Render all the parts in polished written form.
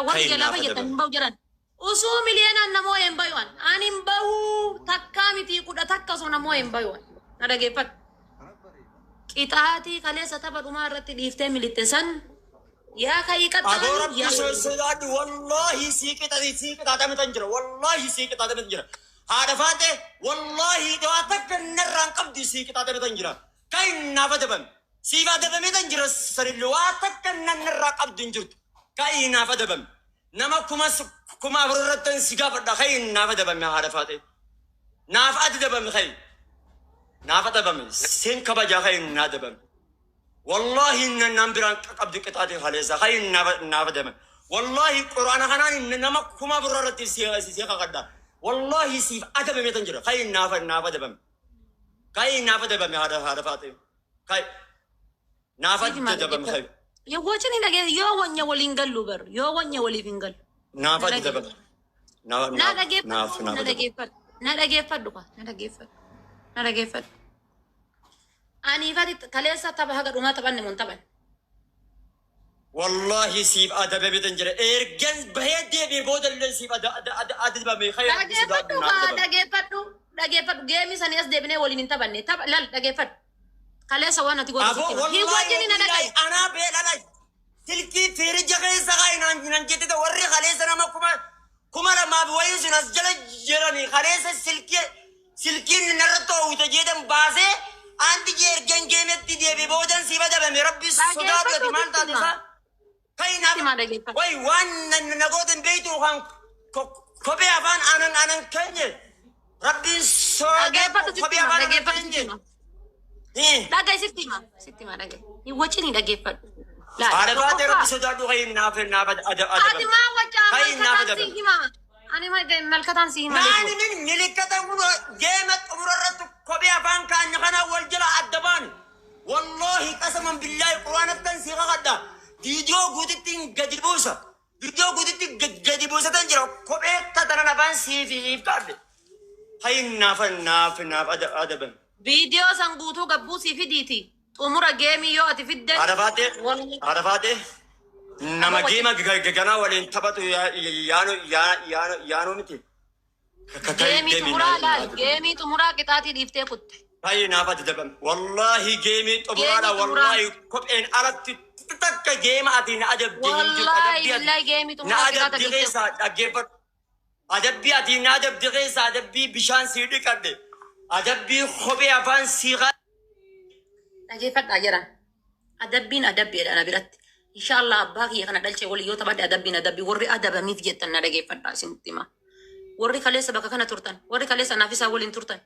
Laa warri Kai jalaa naaf fayyaddan adabame. hin bahu jedhan. Usuu miliyoonaan namoo hin bayu an. Ani hin bahu takkaa miti 11 osoo namoo hin bayu an. Na dhageeffadhu. Qixaatii kaleessa tapha dhumaa irratti dhiiftee militte san yaa ka'ii Aboo qaxxaami rabbi yaa. sodaadhu wallahi sii qixaati sii qixaaxametan jira wallahi sii qixaaxametan jira haadha faate wallahi waa takka narraan qabdi sii qixaaxametan jira kan naaf adabame siif adabametan jira sanillee waa takka narraa qabdi hin jirtu kan naaf adabame nama 4000 irrattan si gaafadha kan naaf adabame haadha faate naaf adabame kan naaf adabame sin kabajaa kan naa adabame. Wallahi nan biraan qabdi qixaate kaleessa hay naaf adabame. Wallahi quraana kanaan nama 4000 irratti si kakadha. Wallahi siif adabame tan jira. Hay naaf adabame. Hay naaf adabame haadha faate. Hay naaf Siif himaa adabame hay. dhaggeeffadhu. Yoo wajjin hin dhagee yoo wanya waliin gallu bar yoo wanya waliif hin gallu. Naaf Na adabame. dhageeffadhu. Naaf Na naaf naaf dhageeffadhu. naaf Na adabame. dhageeffadhu. Na dhageeffadhu kaa. Na dhageeffadhu. Na dhageeffadhu. Ani ifati kaleessa tapha haga dhumaa taphanne mun taphanne. Wallahi siif adabame tan jira. Ergan bahee deebi'ee booda illee siif adabame. Hay rabbi sodaadhu Dhageeffadhu naaf kaa adabame. dhageeffadhu. Dhageeffadhu. Geemii sanii as deebinee waliin hin taphanne. Tapha lal dhageeffadhu. Kaleessa waan ati goote Aboo sitti hima. Hin wallahi wajjin na wabillahi dhaga'i. anaa beelala silkii firija keessa kaayi naan jette warri kaleessa nama 2000 wayii sun as jala jiranii kaleessa silkiin narratti oowwite jedhan baasee anti jee ergan geemetti deebi boodan siif adabame rabbi sodaadhu ati Dhageeffadhu maal sitti taate hima. isaa kai Sitti naaf hima dhageeffadhu. way waan na gooten beeytu kan kophee afaan anan keenye rabbiin sodaadhu Dhageeffadhu sitti kophee hima. afaan anan Dhageeffadhu sitti keenye. hima. Dhaga'i sitti hima. Sitti hima dhaga'i. Hin wajjin dhageeffadhu. Laal Haadha baatee tokkoffaa. rabbi sodaadhu kai naaf naaf Ati adabame. maa wajja Kai naaf malkataan si adabame. hima. Ani malkataan si hima Naani jechuudha. min milikkata kun geema xumura irratti kophee afaan kaanya kana wal jala adda baane. Wallahi qasaman billaahi quraanattan si kakadha. Viidiyoo guutitti gadi buusa. Viidiyoo guutitti gadi buusatan jira. Kophee tatanan afaan siif siif kaadhe. Kai naaf naaf naaf adabame. Viidiyoo san guutuu gabbuu si fidiiti. Xumura geemii yoo ati fidde. Haadha baatee haadha baatee nama Aboo geema ganaa waliin taphatu yaanu yaanu miti. Geemii xumuraa laal. Geemii xumuraa qixaatii dhiiftee kutte. Baay'ee naaf adabame. Wallahi geemii xumuraadha. Geemii xumuraa. Wallahi kopheen alatti takka geema ati na adabde hin jiru. Wallaahi Adabbii ati billaahi geemii na xumuraa qixaata adabde dhiiftee keessaa dhaggeeffadhu. Adabbii ati na adabde keessaa adabbii bishaan sii dhiqadhe. Adabbii kophee afaan sii Dhageeffadhaa jedhan. Adabbiin adabbiidha na biratti. Inshaallah abbaa kiyya kana dhalchee waliin yoo taphadhe adabbiin adabbii warri adabamiif jettan na dhageeffadhaa isinitti hima. Warri kaleessa bakka kana turtan, warri kaleessa naaf isaa waliin turtan,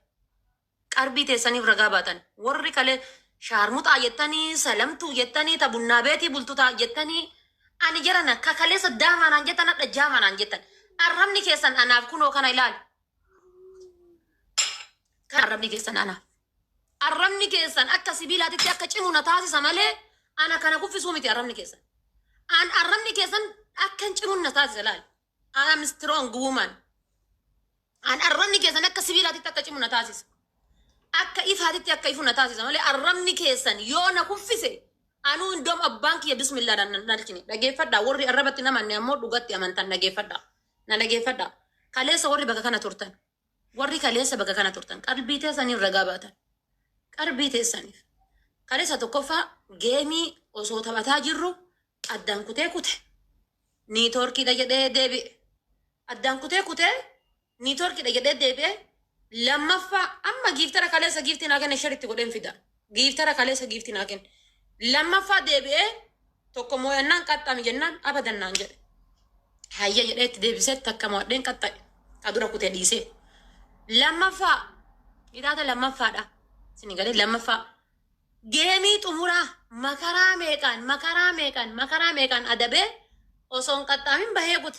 qarbii teessaniif ragaa baatan, warri kalee shaarmuxaa jettanii, salamtuu jettanii, tabunnaa beetii bultutaa jettanii, ani jarana ka kaleessa daamanaan jettan hadha jaamanaan jettan. Arrabni keessan anaaf kunoo kana ilaali. Kan arrabni keessan anaaf. Arrabni keessan akka sibiilaatitti akka cimu na taasisa malee ana kana kuffisuu miti arrabni keessan. An arrabni keessan akka hin cimu na taasisa laali. I am strong woman. An arrabni keessan akka sibiilaatitti akka cimu na taasisa. Akka ifaatitti akka ifu na taasisa malee arrabni keessan yoo na kuffise anuu indoom abbaan kiyya bismillaadhaan na dhalchine. Dhageeffadhaa warri arrabatti namanne ammoo dhugatti amantan dhageeffadhaa. Na dhageeffadhaa. Kaleessa warri bakka kana turtan. Warri kaleessa bakka kana turtan qalbii teessaniif ragaa baatan. Qalbii teessaniif. Kaleessa tokkoffaa geemii osoo taphataa jirru addaan kutee kute. Niitoorkiidha jedhee deebi'e. Addaan kutee kutee niitoorkiidha jedhee deebi'e. Lammaffaa amma giiftara kaleessa giiftii naa kenne sharitti godheen fida. Giiftara kaleessa giiftii naa kenne. Lammaffaa deebi'ee tokko moo'annaan qaxxami jennaan abadan naan jedhe. Hayya jedhee itti deebisee takka mo'adheen qaxxa'e. Ka dura kutee dhiisee. Lammaffaa itaata lammaffaadha. Isin galee lammaffaa. Geemii xumuraa makaraa meeqaan makaraa meeqaan makaraa meeqaan adabee osoo hin qaxxaamin bahee kute.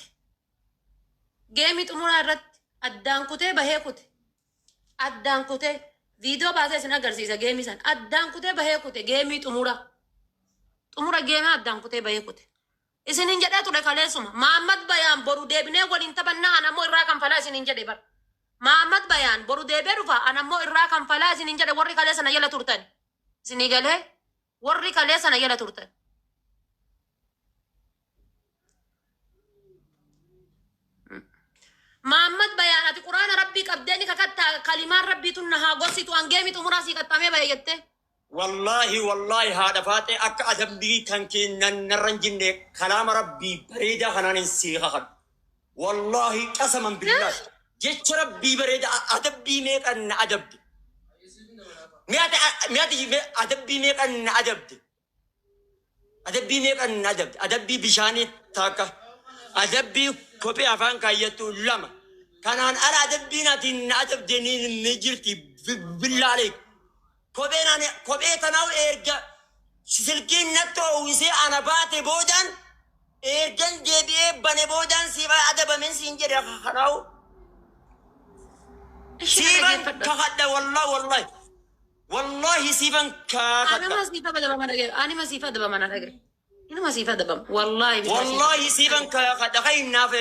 Geemii xumuraa irratti addaan kutee bahee kute. Addaan kutee viidiyoo baasee isin agarsiisa geemii san. Addaan kutee bahee kute geemii xumuraa. Xumura geemaa addaan kutee bahee kute. Isinin jedhee ture kaleessuma. Mahammad Bayaan boru deebinee waliin taphannaa an ammoo irraa kanfalaa isinin jedhe bar. Mahammad Bayaan boru deebee dhufa an ammoo irraa kanfalaa isinin jedhe warri kaleessa na jala turtan. Isinii galee warri kaleessa na jala turtan. Maammad Bayaan ati quraana rabbii qabdee ni kakattaa kalimaan rabbii tun na haa gorsitu an geemii xumuraa sii qaxxamee bahe jettee. Wallaahi wallaahi haadha faaxee akka adabbii kan keenyan narra hin jinne kalaama rabbii bareedaa kanaan hin sii kakadhu. Wallaahi qasaman billaahi jecha rabbii bareedaa adabbii meeqan na adabde. Mi'aati adabbii meeqan na adabde. Adabbii meeqan na adabde. Adabbii bishaanii takka. Adabbii kophee afaan kaayyattu lama. Kanaan ala adabbiin ati na adabde ni jirti billaalee. Kopheen ani kophee tanaaf erga silkiin natti uwwisee ana baate boodaan ergan deebi'ee bane boodaan siif adabameen siin jedhe kanaawu. Siifan kakadha wallahi wallahi. Wallahi siifan kakadha. Anuma siif adabama dhagaye. Anuma siif adabama na dhagaye. Inuma siif adabama. Wallahi. Wallahi siifan kakadha kan naaf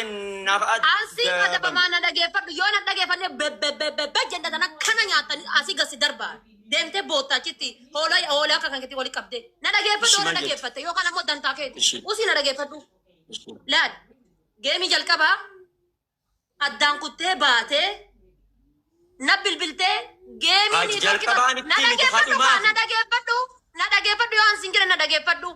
naaf An siif adabama na dhageeffadhu yoo na dhageeffanne bebbebebebe jennaan tana kana nyaatanii asii gasi darbaa. Deemtee boottaa achitti hoolaa hoolaa akka kan keetti wali qabdee. Na dhageeffadhu yoo na dhageeffatte yookaan ammoo dantaa keeti. Usii na dhageeffadhu. Laal geemii jalqabaa addaan kuttee baatee na bilbiltee geemii ni jalqabaa na miti miti dhageeffadhu kaa haadhumaati. na dhageeffadhu na dhageeffadhu yoo an sin jedhe na dhageeffadhu.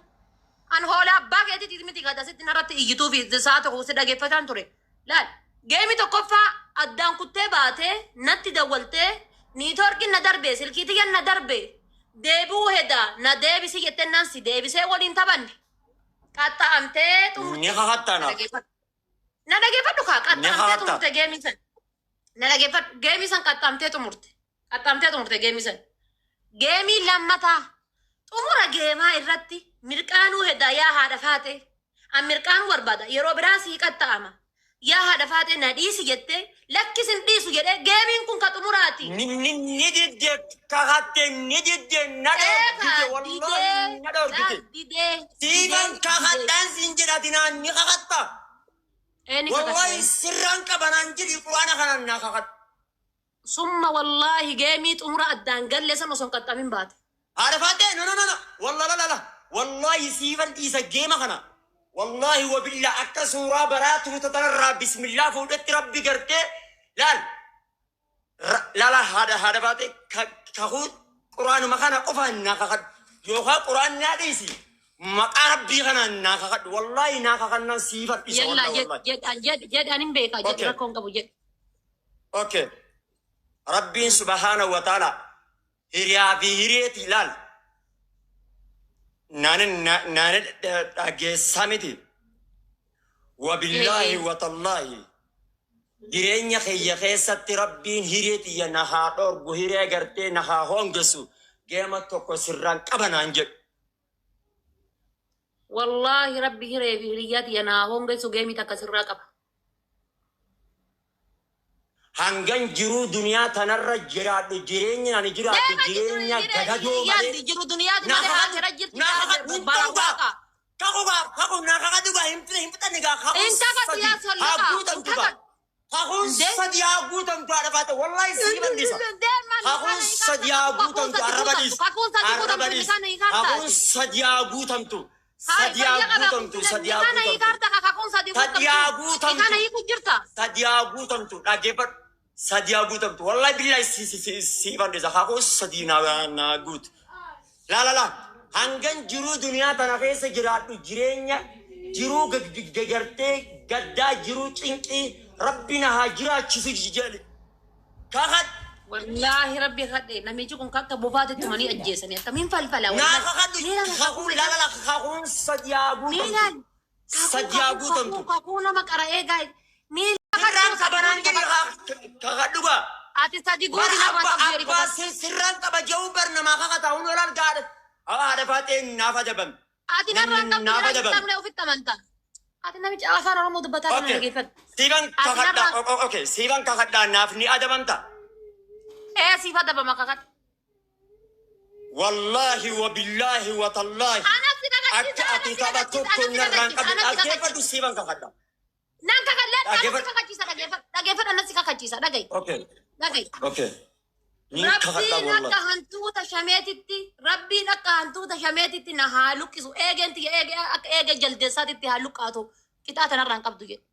An hoolaa abbaa keetiiti miti kan asitti narratti iyyituu fi sa'a tokko si dhageeffataan ture. Laal geemii tokkoffaa addaan kuttee baatee natti dawwaltee niitoorkiin na darbe silkii tiyyan na darbe deebi'uu hedaa na deebisi jettee naan si deebisee waliin taphanne. Qaxxaamtee xumurte. Ni kakattaa naaf. Na dhageeffadhu kaa Ni qaxxaamtee kakattaa. xumurte geemii san. Na dhageeffadhu geemii san qaxxaamtee xumurte. Qaxxaamtee xumurte geemii san. Geemii lammataa xumura geemaa irratti mirqaanuu hedaa yaa haadha faate. An mirqaanuu barbaada yeroo biraa sii qaxxaama. Yaa haadha faate na dhiisi jettee lakkisin dhiisu jedhee geemiin kun ka xumuraati. Ni ni ni didde kakatte ni didde na dhoorgite Eegaa wallahi didee na dhoorgite. didee. Siifan kakadhaan siin jedhati naan ni kakatta. Eeni Wallahi kakadhee. sirraan qaba naan jedhi quraana kanaan naa kakadhu. Summa wallaahi geemii xumura addaan galle san osoo hin qaxxamin baate. Haadha faaxee no no no no walla la la la wallahi siifan dhiisa geema kana. Wallahi wabilla akka suuraa baraa tuuta tanarraa bismillaa fuudhetti rabbi gartee laal laala haadha haadha faaxee kakuu quraanuma kana qofaan naa kakadhu yookaan quraan naa dhiisi maqaa rabbii kanaan naa kakadhu wallahi naa kakannaan siifan dhiisa Yalla wallahi wallahi. jedh jedh anin beekaa jedh Okay. rakkoon qabu jedh. Okay. Rabbiin subhaanahu wa ta'ala hiriyaa fi hiriyeeti ilaal. Naani naani dhageessaa miti. Wabillaahi Ee. watallaahi. Jireenya kiyya keessatti rabbiin hiree tiyya na haa dhorgu hiree gartee na haa hongesu geema tokko sirraan qaba naan jedhu. Wallaahi rabbi hiree fi hiriyyaa tiyya naa hongeessu geemii takka sirraa qaba. Hangan jiruu duniyaa tanarra jiraadhu jireenya ani jiraadhu Deema jireenya jiru gadadoo hiriyyaan malee. jiru duniyaati Naa malee kakadhu akira jirti naa kakadhu hin bara ta'u gaa. waaqa. Kakuu gaa kakuu naa kakadhu gaa hin fixanne hin fixanne gaa kakuun Hin kakadhu sadi yaa haa sollaqa hin guutamtu gaa. kakadhu. Kakuun Ndee sadi haa guutamtu haadha faate wallahi sii bal'isa. Deema Kakuun sadi haa guutamtu arraba dhiis. Kakuun sadi Arraba guutamtu dhiis. ni Kakuun kaartaati. sadi haa guutamtu. Hai Sadi haa fayya qaba guutamtu sadi haa kana guutamtu. hiikarta kakuun sadi Sadi haa guutamtu. guutamtu. Kana hiiku jirta. Sadi haa guutamtu dhaggeeffadhu. Sadi haa guutamtu wallahi billahi si si si si bal'isa. Kakuun sadi naa naa guutu. La la la hangan jiruu duniyaa tana keessa jiraadhu jireenya jiruu gagartee gaddaa jiruu cinqii rabbi na haa jiraachisu jedhe. Kakad Wallaahi rabbi kadhe namichi kun akka bofaatti tumanii ajjeesanii akkamiin falfala naa wallaahi. kakadhu Ni lama kakuu la la la kakuun sadi haa Miilaan guutamtu. Sadi haa guutamtu. kakuu nama qara'ee gaa'e. Miila Sirraan qabanaan jedhi kakadhu gaa. Ati sadi Bar guuti nama abba qabdu abbaa sirraan qaba jedhu bar namaa kakataa hun olaal gaadha. Haadha faaxee naaf adabame. Ati narraan qabdu Naaf jira adabame. hin ofitti amanta. Ati namicha afaan Oromoo dubbataa kana Okay. dhageeffadhu. Siifan Ati kakadhaa. narraan Okay. Siifan kakadhaa naaf ni adabamta. ee siif adabama kakadhu. Wallaahi wabillaahi watallaahi. Anas si Akka kakachiisa ati anas si tapha kakachiisa tokko anas si narraan kakachiisa qabdu anas si dhaggeeffadhu kakachiisa. siifan kakadhaa. Nan kakadhaa anas si Dhaggeeffadhu. kakachiisa dhageeffadhu dhageeffadhu anas si kakachiisa dhagahi Okay. dhagahi. Okay. Ni kakadhaa Rabbiin akka wallahi. hantuuta shameetitti rabbiin akka hantuuta shameetitti na haa luqqisu eegeen tiyya eegee akka eegee jaldeessaatitti haa luqqaatu qixaa tanarraan qabdu jedhe.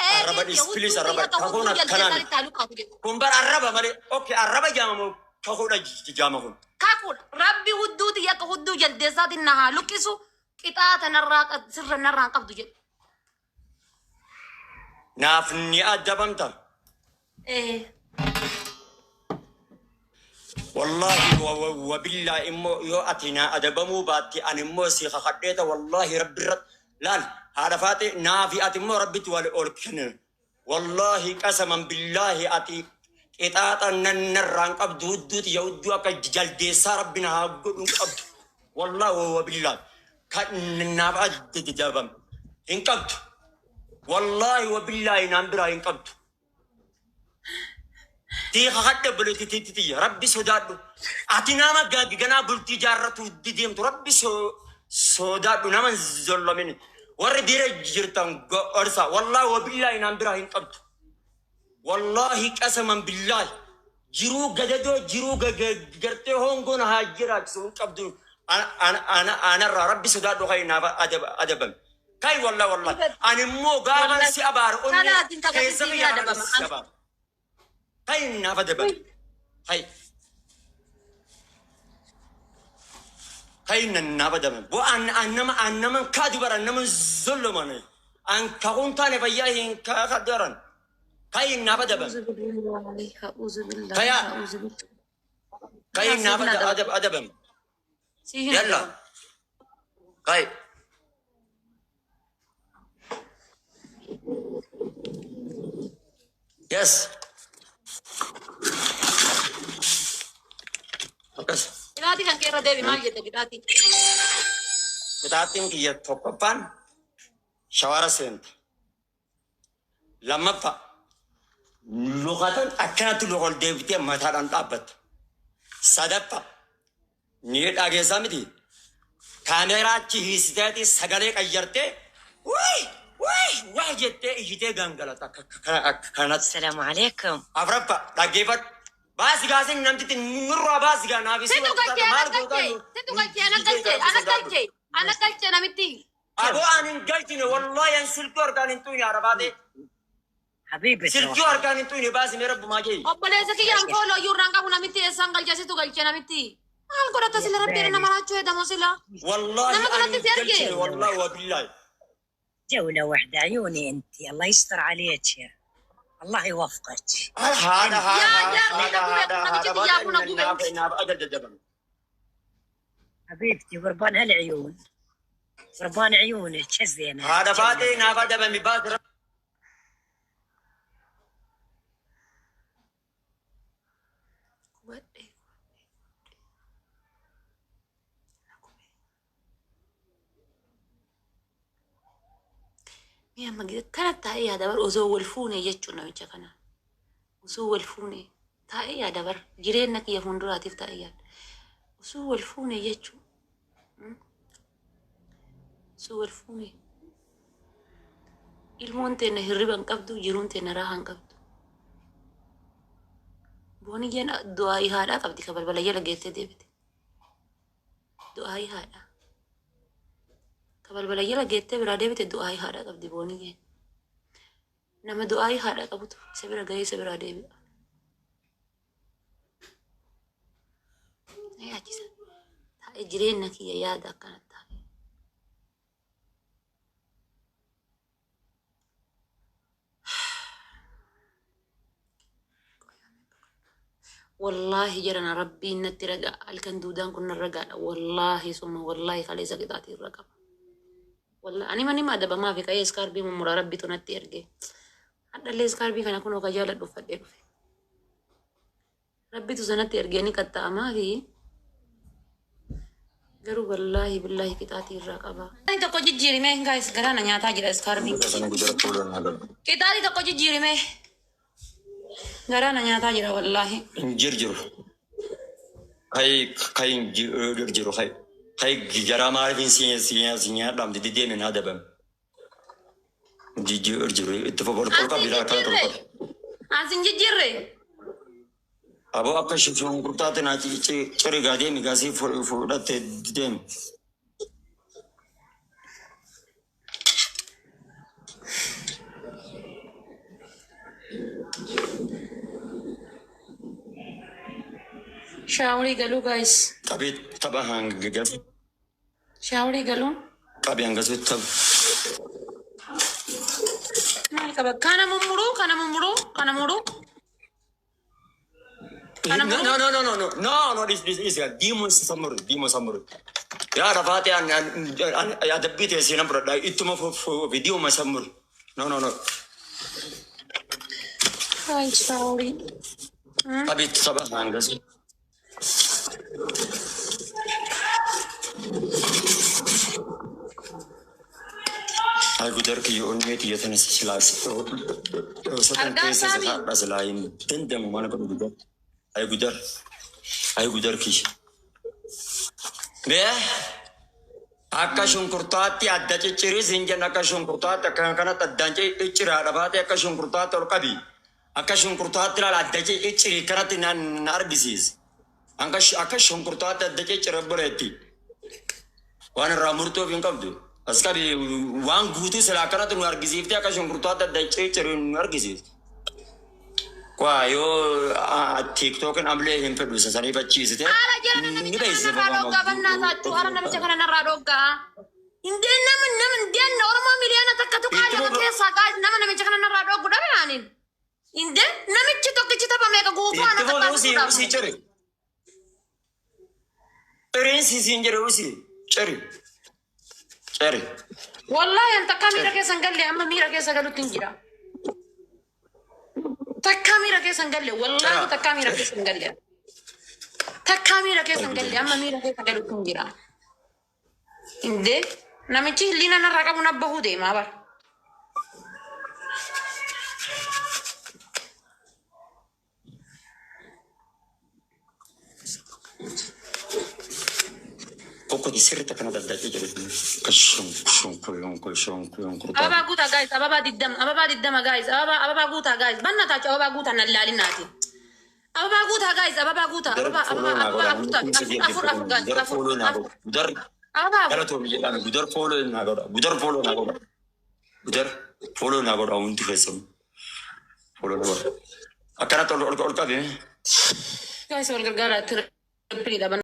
Eegeen Arraba Lafee dhiis, hudduu please arraba. akka Kakuun hudduu akkanaa jaldeessaa miti. itti luqaatu jedhu. Kun bar arraba malee. Okay, arraba jaamamu kakuudha jaama kun. Kakuudha. Rabbi hudduu tiyya akka hudduu jaldeessaatiin na haa luqqisu qixaaxa narraa sirra narraa hin qabdu jedhu. Naaf ni adabamta. Ee. Wallahi wabillaa immoo yoo ati naa adabamuu baatte ani immoo si kakadheeta wallahi rabbi irratti laal haadha faate naafi ati immoo rabbitti wal ol kennina. Wallahi qasaman billaahi ati qixaaxa nan narraan qabdu hudduuti ya hudduu akka jaldeessaa rabbi na haa godhu hin qabdu. Wallahi wabillaahi kan naaf adabame hin qabdu. Wallahi wabillaahi naan biraa hin qabdu. Tii kakadhe obboleettii tiyya rabbi sodaadhu. Ati nama ganaa bultii jaarratu deemtu rabbi sodaadhu nama hin zollomin. Warri dhiira jirtan gorsa wallahi wabillaahi naan biraa hin qabdu. Wallahi qasaman billaahi jiruu gadadoo jiruu gartee hongoon haa jiraachisu hin qabdu. Anarraa rabbi sodaadhu kai naaf adabame. Kai wallahi wallahi ani immoo gaafan si abaaru onnee Kanaatiin kakatti keessa si kiyya adabama. si abaaru. Kai naaf adabame. Kai. Kai naaf adabame. Bo an an nama an nama kaadu bara nama zollomane. An kakuun taane fayyaa hin kaadaran. Kai naaf adabame. Kaya. Kai naaf adabame. Yalla. Kai. Yes. Akkas. Qixaatii kan kee irra deebi maal jette qixaatii? Qixaatiin kiyya tokkoffaan shawara seenta. Lammaffaa lukatan akkanatti luka ol deebitee mataadhaan dhaabbatta. Sadaffaa ni dhageessaa miti. Kaameeraa achi hiisiteeti sagalee qayyartee wayi wayi wayi jettee iyyitee gangalata akka kanatti. السلام عليكم. Afuraffaa dhaggeeffadhu. Baasi gaasin namtitti nurraa baasi gaa naaf Situ galchee ana galchee situ galchee ana galchee ana galchee ana galchee namitti. Aboo ani hin galchine wallahi an silkii harkaan hin xuyne arabaatee. حبيبتي Silkii harkaan hin xuyne baasi mee rabbumaa jee. Obboleessa kiyyaan fooloo iyyuu irraan qabu namitti eessaan galchee situ galchee namitti. Maal godhata sila rabbiin nama raachuu hedamoo sila. Wallahi Nama ani kanatti hin si arge. galchine wallahi wabillahi. جولة واحدة عيوني أنت، الله يستر عليك، الله يوفقك. Haadha Yaa haadha jaartii na haadha gube haadha namichi haadha xiyyaa kun na gube. naaf naaf adadadabame. حبيبتي قربان هالعيون، قربان عيونك الزينة. Haadha faatee naaf adabame baasi. Mee amma kana taa'ee yaada bar osoo wal fuune jechuun namicha kana. Osoo wal fuune taa'ee yaada bar jireenya kiyya fuulduraatiif taa'ee yaada. Osoo wal fuune jechuun. Osoo wal fuune. Ilmoon teenya hirriba hin qabdu jiruun teenya raahaa hin qabdu. Booniyyeen du'aayii haadhaa qabdi ka balbala jala geessee deebite. Du'aayii haadhaa. Ka balbala jala geettee biraa deebite du'aayii haadhaa qabdi booniyyeen. Nama du'aayii haadhaa qabutu isa bira gahee isa biraa deebi'a. Na yaachisa. Taa'ee jireenya kiyya yaada akkanatti taa'e. Wallaahi jedhana rabbiin natti ragaa halkan duudaan kun narra gaadha. Wallaahi summa wallaahi kaleessa qixaatii irra qaba. Wallaahi ani mani adabamaa fi ka'ee iskaarbii mummuraa rabbitu natti erge. Hadhallee iskaarbii kana kunoo ka jaaladhu uffadhee dhufe. Rabbitu sanatti ergee ni qaxxa'amaa fi garuu wallaahi billaahi qixaatii irraa qaba. Qixaatii tokko jijjiirime guys garaana nyaataa jira iskaarbii. Qixaatii tokko jijjiirime garaana nyaataa jira wallaahi. Hin jirjiru. Kai kai hin jirjiru kai. Kai garaa maaliif hin si nyaadhaamte dideeme na adabame. Jirjiru itti ol qabi Ansi kana tokko jijjiirre. qabi. Ansi hin jijjiirre. Aboo akka shunkurtaatti naa ciri gaa deemi gaasii fudhatte deemi. Shaaworii galuu guys. Qabee tapha hanga galu. Shaaworii galuu. Qabee hanga tapha. Maal qaba? Kana mummuruu, kana mummuruu, kana muruu. Kana No, muruu. no, no, no, no, no, no, no, this diimuu samuru, diimuu samuru. Yaa rafaate an an adabbii ta'e seenan fudhadha ittuma fufi diimuma samuru. No, no, no. Ay, shaaworii. Qabee tapha hanga Ay gudar kiyya onnee tiyya tana silaa satan Argaa keessa saami. haadha silaa hin danda'amu mana godhu gudar. Ay gudar. Ay gudar kiyya. Bee akka shunkurtaatti adda ciccirii siin jenna akka shunkurtaatti akka kanatti addaan cicciraadha baatee akka shunkurtaatti ol qabi. Akka shunkurtaatti ilaala adda ciccirii kanatti na argisiisi. Akka shunkurtaatti adda ciccira buleetti. Waan irraa murtoof hin qabdu. As qabi waan guutuu silaa akkanatti nu argisiiftee akka shunkurtaatti adda ciccirii nu argisiisi. Kwa yoo tiiktookin amlee hin fedhu isa saniif achiisite. Haala jala Ni namicha kana beeksisa narraa dhoggaa bannaataachuu. Haala namicha kana narraa dhoggaa. Indeen nama nama indeen Oromoo 1.2 miliyoona keessaa guys nama namicha kana narraa dhoggu dhabe aaniin. Indeen namichi tokkichi tapha meeqa guutuu ana Itti fufi usii qaxxaasisuudhaaf. usii ciri. Ciriin siisiin jedhe usii ciri. Ciri. Wallahi an takkaa miira keessa hin galle, amma miira keessa galutti hin jira. Takkaa miira keessa hin galle, wallahi takkaa miira keessa hin galle. Takkaa miira keessa hin galle, amma miira keessa galutti hin jira. Indee namichi hilliina narraa qabu na bahuu deemaa bara. Tokkoti sirriitti akkana daddaqee jedhe. Akka shunkurtaa. Ababaa guutaa guys, ababaa 20, ababaa 20 guys, ababaa ababaa guutaa guys. Banna taachu ababaa guutaa nan laalinaati. Ababaa guutaa guys, ababaa guutaa, Gudar ababaa follow ababaa naa ababaa godha. afur taate, afur afur afur guys, Gudar afur follow naa afur. godha. Gudar Ababaa afur. galatoomi jedhaan gudar follow naa godha. Gudar follow naa godha. Gudar follow naa godha hundi keessan. Follow naa godha. Akkanatti ol ol ol qabi. Guys, wal gargaaraa triple dha.